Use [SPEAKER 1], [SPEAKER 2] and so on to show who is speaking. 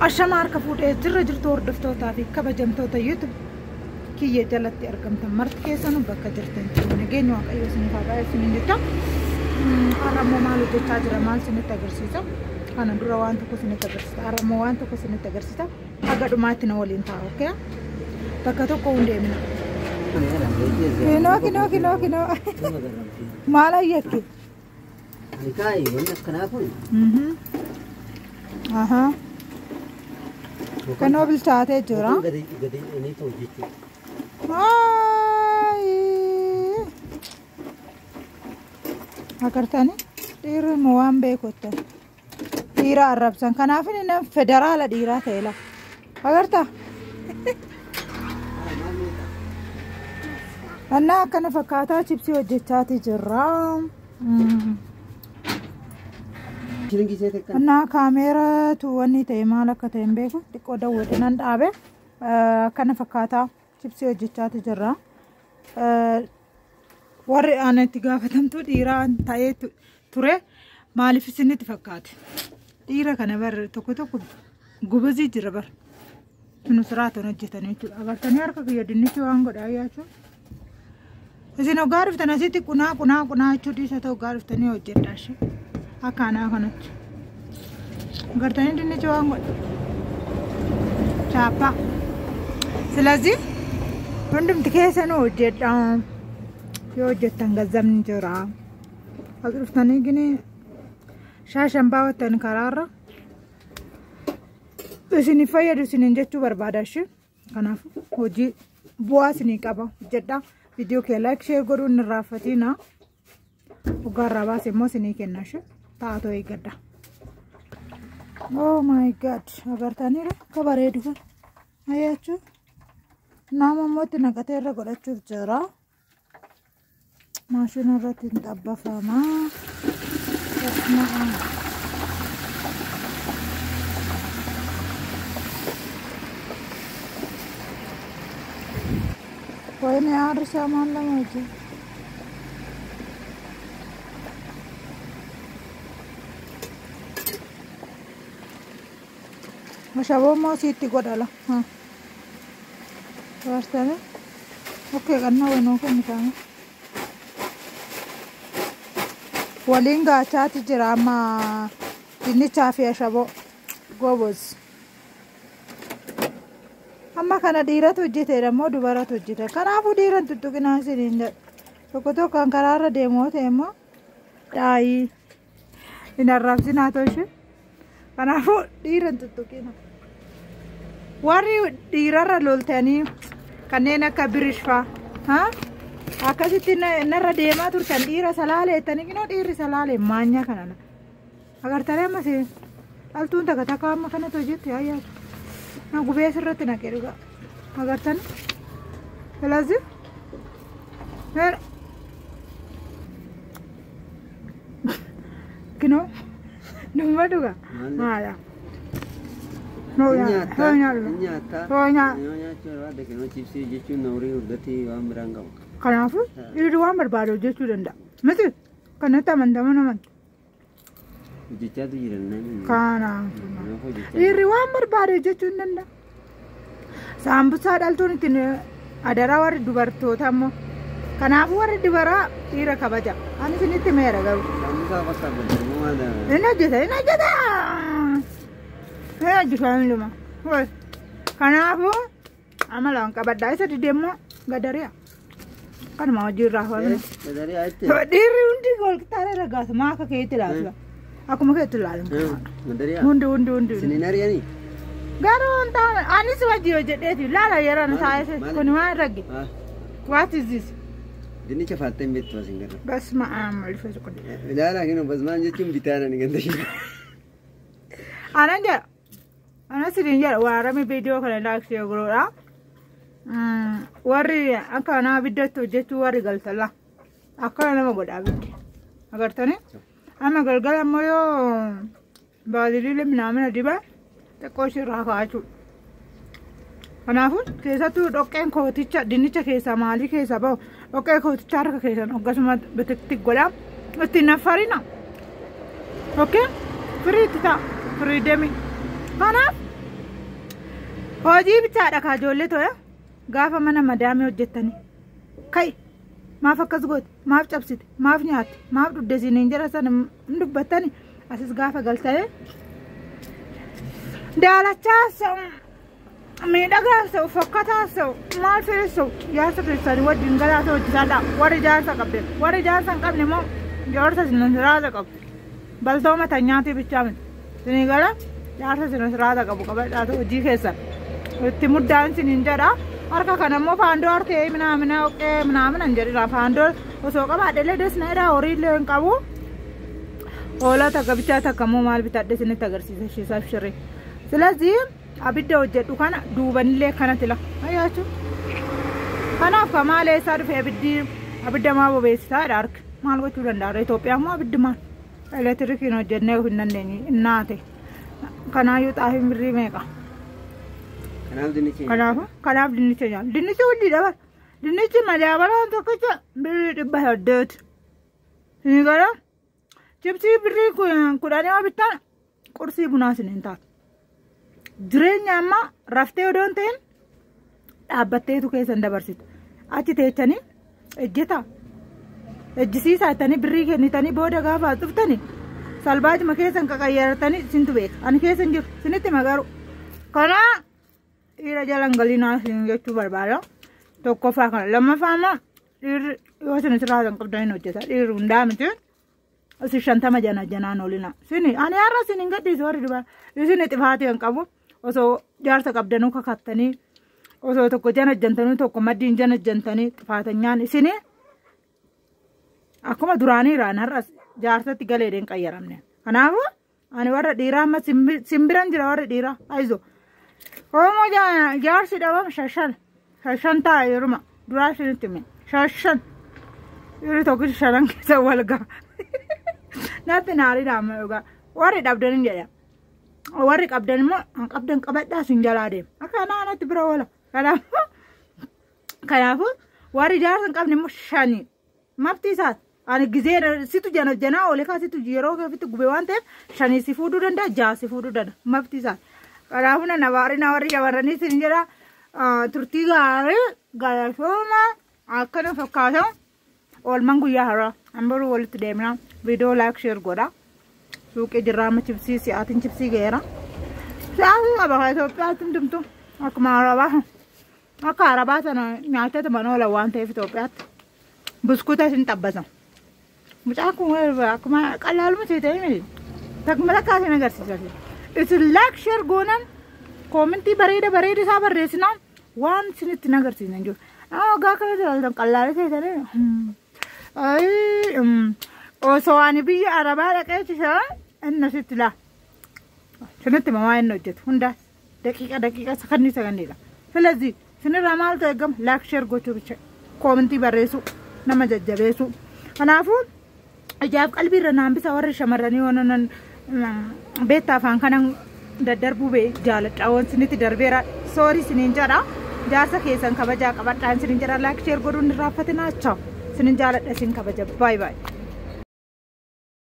[SPEAKER 1] Ashama harka fuudhee jirra jirtu hordoftootaa fi kabajamtoota YouTube kiyya jalatti argamtan marti keessanuu bakka jirtan jiru nageenya waaqayyoo isiniif haa baay'atu isiniin jecha. Har'a immoo maal hojjechaa jira maal isinitti agarsiisa? Kana dura waan tokko isinitti agarsiisa. Har'a immoo waan tokko isinitti agarsiisa. Haga dhumaatti na waliin ta'a, okay? Bakka tokko hin deemina. Kinoo kinoo kinoo kinoo. Maal ayyakke?
[SPEAKER 2] Ani kaayi wanni akkanaa kun.
[SPEAKER 1] Ahaa. Kanoo bilchaatee jira.
[SPEAKER 2] Gadi gadi inni ta'u jechuudha.
[SPEAKER 1] Agartanii dhiirri immoo waan beekottan dhiira arrabsan kanaaf inni nama federaala dhiiraa ta'e la agartaa. Annaa akkana fakkaataa chipsii hojjechaati jirra. Annaa kaameeraatu wanni ta'e maal akka ta'e hin beeku xiqqoo dawwadhe nan dhaabe akkana fakkaataa chipsii hojjechaati jirra. Warri ana itti gaafatamtuu dhiiraa ta'ee ture maaliif isinitti fakkaate? Dhiira kana bar tokko tokko gubazii jira bar. Tunu siraatan hojjetan jechuudha. Agartanii harka kiyya dinnichi waan godhaa jechuudha. Isin hoggaa dhuftan asitti qunaa qunaa qunaa jechuu dhiisa ta'u hoggaa dhuftanii hojjedhaa ishee. Akka anaa kanatti. Agartanii dinnichi waan godha. Chaappaa. Silazii hundumti keessanuu hojjedhaa. Yoo hojjettan gazzabni jira. As dhuftanii gini shaashan baawwattan karaarra. Isin fayyadu isiniin jechuu barbaada ishee. Kanaaf hojii bu'aa isinii qaba hojjedhaa. Viidiyoo kee like share godhuun hin irraanfatina. Hoggaarraa baase immoo isinii kenna ishee. Taatoo eeggadha. Oh my god. Agartaniiru akka bareedu kun. Ayyaachuu. Nama immoo itti naqatee irra godhachuuf jira. Maashina irratti hin xabbafama. Wayne aarri isaa maal lama hojii? Ashaboo immoo asitti godhala. Agartanii? Okkee qannaa waynoo kennitaame. Waliin gaachaati jira amma dinnichaa fi ashaboo goboz. Amma kana dhiiratu hojjeteedha immoo dubaratu hojjeta. Kanaafuu dhiiran tuttuqinaa isiniin jedha. Tokko tokko kan karaarra deemu yoo ta'e immoo daayii hin arrabsinaa tolche. Kanaafuu dhiiran tuttuqina. Warri dhiirarra loltanii kanneen akka birish fa'aa akkasitti narra deemaa turtan dhiira salaalee jettanii kinoo dhiirri salaalee maanyaa kana. Agartanii ammas dhaltuun takka takka amma kanatti hojjetti ayyaatu. Na gubee asirratti naqee dhugaa. Agartanii? Filazi? Kinoo dhumma dhugaa. Maala?
[SPEAKER 2] Nyaata. Nyaata. Nyaachuu barbaadde kinoo chipsii jechuun horii hordofii waan biraan qabu.
[SPEAKER 1] Kanaafuu dhiirri waan barbaade hojjechuu danda'a. Miti kanatti amantaman amanta.
[SPEAKER 2] Hojjechaatu jira namni.
[SPEAKER 1] Kanaafuu dhiirri waan barbaade hojjechuu hin danda'a. Saambusaa dhaltuun ittiin adaraa warri dubartoota immoo. Kanaafuu warri dubaraa dhiira kabaja. Ani isinitti meera garuu.
[SPEAKER 2] Saambusaa bakka godhamu waan.
[SPEAKER 1] Inni hojjeta inni hojjeta. Inni hojjeta inni luma. Kanaafuu amalaan qabadhaa isa didee immoo gadari'a. Kanuma hojii irraa hafamne.
[SPEAKER 2] Gadari'a jettee.
[SPEAKER 1] Dhiirri hundi wal qixxaatee raggaasa maa akka keetti ilaalu. Akkuma keetti ilaalu.
[SPEAKER 2] Gadari'a.
[SPEAKER 1] Hundi hundi hundi.
[SPEAKER 2] Isiniin ari'anii?
[SPEAKER 1] Garuu wanta anis wajji hojjedheeti laala yeroo ana taa'ee kun waan ragge. What is this?
[SPEAKER 2] Dinnicha faattee hin beektu asin garra.
[SPEAKER 1] Basma aam ulfeessu kun.
[SPEAKER 2] Ilaalaa kinoo basmaan jechuun bitaan ani ganda ishee.
[SPEAKER 1] Anan jedha. Anas idin jedha waarame viidiyoo kana like share godhaa. Warri akka kanaa abiddatti hojjechuu warri galtala. Akkana nama godha abiddi. Agartanii? Amma galgala immoo yoo baaziliilee minaamina dibaa xiqqoo ishee irraa kaa'achuudha. Kanaafuu keessattuu dhoqqeen kooticha dinnicha keessaa maalii keessaa bahu dhoqqee kooticha harka keessan akkasuma bitikti godhaa ittiin naffarina. Okkee firii itti ta'a firii demi. Kanaaf Hojii bichaadha kaa ijoollee toya gaafa mana madaamii hojjettanii kai maaf akkas goote maaf cabsite maaf nyaatte maaf dhugde isiniin jira sana hin dubbattani asis gaafa galtanii daalachaas miidhagaas ta'u fokkataas ta'u maal fedhis ta'u jaarsa keessanii wajjin galaa ta'u hojjetaadha warri jaarsa qabde warri jaarsa hin qabne immoo jaarsa isin qabu baltooma tan nyaatii bichaa miti isinii gala jaarsa isin siraata qabu qabadhaa hojii keessan itti muddaan isiniin jedha harka kana immoo faandoo harkee minaamina oqee minaamina hin jedhina faandoo osoo qabaadhe desna jedha horii illee hin qabu hoolaa takka bichaa takka immoo maal bitadhe isinitti agarsiisa ishiisaaf shiree ስለዚህ abidda hojjedhu kana duubanillee kanatti la ayyaachu kanaaf kamaalee isaa dhufe abiddi abidda maa bobeessisaadha harka maal gochuu danda'a Itoophiyaa immoo abiddi maal elektirikiin hojjennee hin dandeenye innaate kanaayyuu xaafiin birrii meeqa
[SPEAKER 2] Kanaaf dinnicha.
[SPEAKER 1] Kanaaf dinnicha nyaata dinnichi hundi dabar dinnichi madaabaraan tokkicha birrii 800 ni gara chipsii birrii 10 yoo bittan qursii bunaa isin hin taatu. Jireenya amma raftee odoo hin ta'in dhaabbatteetu keessan dabarsitu. Achi teechanii ejjeta ejjisiisaa jettanii birrii kennitanii booda gaafa dhuftanii salbaajuma keessan qaqayyaratanii isintu beeka. Ani keessa hin jiru isinitti magaru. Kanaa dhiira jalan galinaa isin jechuu barbaada. Tokkoffaa kana lammaffaa immoo dhiirri yoo isin sirraa qabdan hin hojjeta. Dhiirri hundaa miti. Isin 50 jana janaan olina. Sini ani har'a isin hin gadhiisu warri dubara. Isin xifaatii hin qabu. Osoo jaarsa qabdanuu kakattanii osoo tokko jana jantanii tokko maddiin jana jantanii xifaatanyaan isini akkuma duraanii irraan har'a jaarsatti galeedhaan qayyaramne. Kanaafuu ani warra dhiiraa amma simbiran jira warra dhiiraa ayizo. Oromoo jaarsi dhabam shashan shashan ta'a yeruma duraa isinitti hime shashan yeroo tokko shanan keessa wal ga'a. Natti naariidha amma dhugaa warri dhabdan hin jedha. Warri qabdan immoo an qabdan qabadhaa sin jalaa deema. Akka naannootti bira oola. Kanaafuu warri jaarsa hin qabne immoo shani. Mafti isaati. Ani gizee situ jana janaa oole kaa situ yeroo ofitti gube waan ta'eef shanii si fuudhuu danda'a ja'a si fuudhuu danda'a. Mafti isaati. Kanaafuu na baarina warri shamarranii sin jedha turtii gaarii galatooma akkana fakkaata. Oolmaan guyyaa har'aa hambaruu walitti deemna. Viidiyoo laayik sheer godha. Suuqii jirraa amma chipsii si'aatiin chipsii ga'eera. Si'aatiin qaba kan Itoophiyaatti hundumtu akkuma arabaa akka arabaa sana nyaatatti mana oolan waan ta'eef Itoophiyaatti buskuuta isin xabbasa. Mucaan kun akkuma qalaaluma ishee ta'e miti. Takkuma takkaa isin agarsiisa. Isin laayik sheer goonan koomentii bareeda bareeda isaa barreessinaan waan isinitti hin agarsiisan jiru. Waggaa kana jiraatan qalaalaa ta'e osoo ani biyya arabaa dhaqee jira inni asitti laa. Isinitti mamaa inni hojjetu hundaas daqiiqa daqiiqa sakandii sakandiidha. ስለዚህ isinirraa maaltu eegama laayik sheer gochuu bicha koomentii barreessuu nama jajjabeessuu. Kanaafuu ijaaf qalbiirra naambisa warri shamarranii waan beektaa afaan kanan daddarbuu jaaladha waan isinitti darbeera soorii isiniin jedha jaarsa keessan kabajaa qabadhaa isiniin jedha laayik sheer godhuun irraanfatinaa. Isinin jaaladha isin kabaja baay baay.